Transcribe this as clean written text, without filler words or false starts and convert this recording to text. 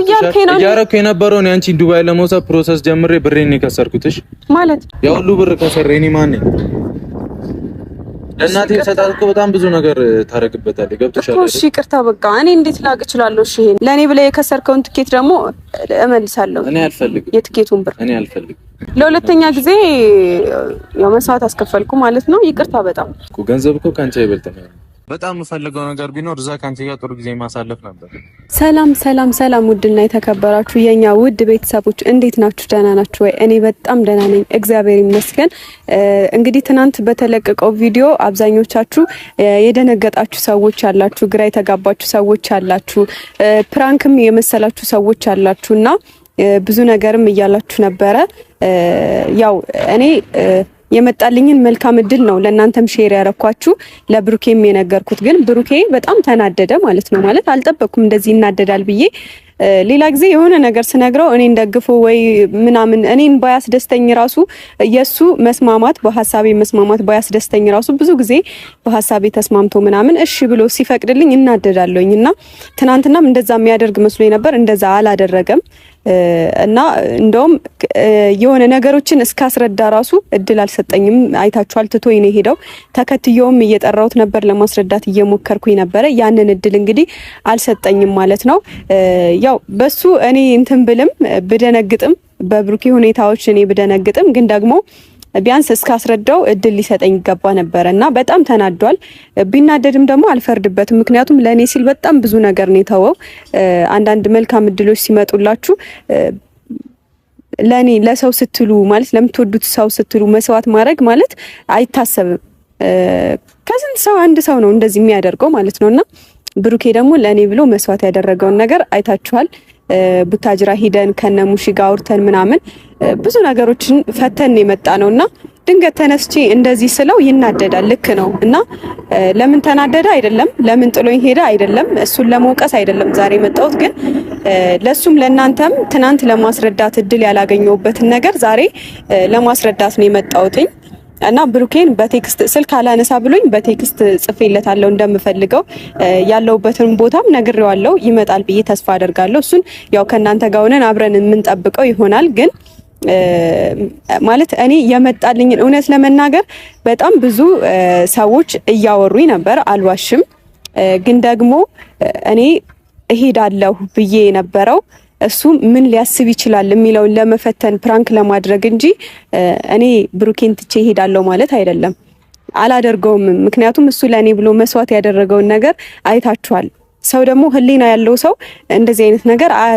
እያልከኝ ነው? እያደረኩ የነበረውን ያንቺን ዱባይ ለመውሰድ process ጀምሬ ብሬን ነው የከሰርኩት። እሺ ማለት ያ ሁሉ ብር ከሰረ እኔ ማን ነኝ? ለእናቴ ሰጣት እኮ በጣም ብዙ ነገር ታደርግበታለህ። ገብቶሻል እኮ። እሺ ይቅርታ፣ በቃ እኔ እንዴት ላቅ እችላለሁ? እሺ ይሄን ለእኔ ብለህ የከሰርከውን ትኬት ደግሞ እመልሳለሁ። እኔ አልፈልግም። የትኬቱን ብር እኔ አልፈልግም። ለሁለተኛ ጊዜ ያው መስዋዕት አስከፈልኩ ማለት ነው። ይቅርታ በጣም። እኮ ገንዘብ እኮ ከአንቺ አይበልጥም። በጣም የምፈልገው ነገር ቢኖር እዛ ከአንቺ ጋር ጥሩ ጊዜ ማሳለፍ ነበር። ሰላም ሰላም ሰላም! ውድና የተከበራችሁ የኛ ውድ ቤተሰቦች እንዴት ናችሁ? ደህና ናችሁ ወይ? እኔ በጣም ደህና ነኝ፣ እግዚአብሔር ይመስገን። እንግዲህ ትናንት በተለቀቀው ቪዲዮ አብዛኞቻችሁ የደነገጣችሁ ሰዎች አላችሁ፣ ግራ የተጋባችሁ ሰዎች አላችሁ፣ prank ም የመሰላችሁ ሰዎች አላችሁ እና ብዙ ነገርም እያላችሁ ነበረ። ያው እኔ የመጣልኝን መልካም እድል ነው ለእናንተም share ያረኳችሁ፣ ለብሩኬም የነገርኩት። ግን ብሩኬ በጣም ተናደደ ማለት ነው። ማለት አልጠበቅኩም እንደዚህ ይናደዳል ብዬ። ሌላ ጊዜ የሆነ ነገር ስነግረው እኔን ደግፎ ወይ ምናምን እኔን ባያስደስተኝ ራሱ፣ የሱ መስማማት በሀሳቤ መስማማት ባያስደስተኝ ራሱ፣ ብዙ ጊዜ በሀሳቤ ተስማምቶ ምናምን እሺ ብሎ ሲፈቅድልኝ እናደዳለሁኝ። እና ትናንትናም እንደዛ የሚያደርግ መስሎኝ ነበር። እንደዛ አላደረገም። እና እንደውም የሆነ ነገሮችን እስካስረዳ ራሱ እድል አልሰጠኝም። አይታችኋል፣ ትቶኝ ነው የሄደው። ተከትየውም እየጠራሁት ነበር፣ ለማስረዳት እየሞከርኩኝ ነበረ። ያንን እድል እንግዲህ አልሰጠኝም ማለት ነው። ያው በሱ እኔ እንትን ብልም ብደነግጥም፣ በብሩኬ ሁኔታዎች እኔ ብደነግጥም፣ ግን ደግሞ ቢያንስ እስካስረዳው እድል ሊሰጠኝ ይገባ ነበረ እና በጣም ተናዷል። ቢናደድም ደግሞ አልፈርድበትም። ምክንያቱም ለእኔ ሲል በጣም ብዙ ነገር ነው የተወው። አንዳንድ መልካም እድሎች ሲመጡላችሁ ለእኔ ለሰው ስትሉ፣ ማለት ለምትወዱት ሰው ስትሉ መስዋዕት ማድረግ ማለት አይታሰብም። ከስንት ሰው አንድ ሰው ነው እንደዚህ የሚያደርገው ማለት ነው። እና ብሩኬ ደግሞ ለእኔ ብሎ መስዋዕት ያደረገውን ነገር አይታችኋል። ቡታጅራ ሂደን ከነሙሺ ጋር አውርተን ምናምን ብዙ ነገሮችን ፈተን የመጣ ነው። እና ድንገት ተነስቼ እንደዚህ ስለው ይናደዳል። ልክ ነው። እና ለምን ተናደደ አይደለም፣ ለምን ጥሎኝ ሄደ አይደለም፣ እሱን ለመውቀስ አይደለም ዛሬ የመጣሁት። ግን ለሱም ለእናንተም ትናንት ለማስረዳት እድል ያላገኘሁበትን ነገር ዛሬ ለማስረዳት ነው የመጣሁትኝ። እና ብሩኬን በ text፣ ስልክ አላነሳ ብሎኝ በ text ጽፌለታለሁ እንደምፈልገው፣ ያለሁበትን ቦታም ነግሬዋለሁ። ይመጣል ብዬ ተስፋ አደርጋለሁ። እሱን ያው ከእናንተ ጋር ሆነን አብረን የምንጠብቀው ይሆናል። ግን ማለት እኔ የመጣልኝን እውነት ለመናገር በጣም ብዙ ሰዎች እያወሩኝ ነበር፣ አልዋሽም። ግን ደግሞ እኔ እሄዳለሁ ብዬ የነበረው እሱ ምን ሊያስብ ይችላል የሚለውን ለመፈተን፣ prank ለማድረግ እንጂ እኔ ብሩኬን ትቼ እሄዳለሁ ማለት አይደለም። አላደርገውም። ምክንያቱም እሱ ለእኔ ብሎ መስዋዕት ያደረገውን ነገር አይታችኋል። ሰው ደግሞ ህሊና ያለው ሰው እንደዚህ አይነት ነገር አያደርግም።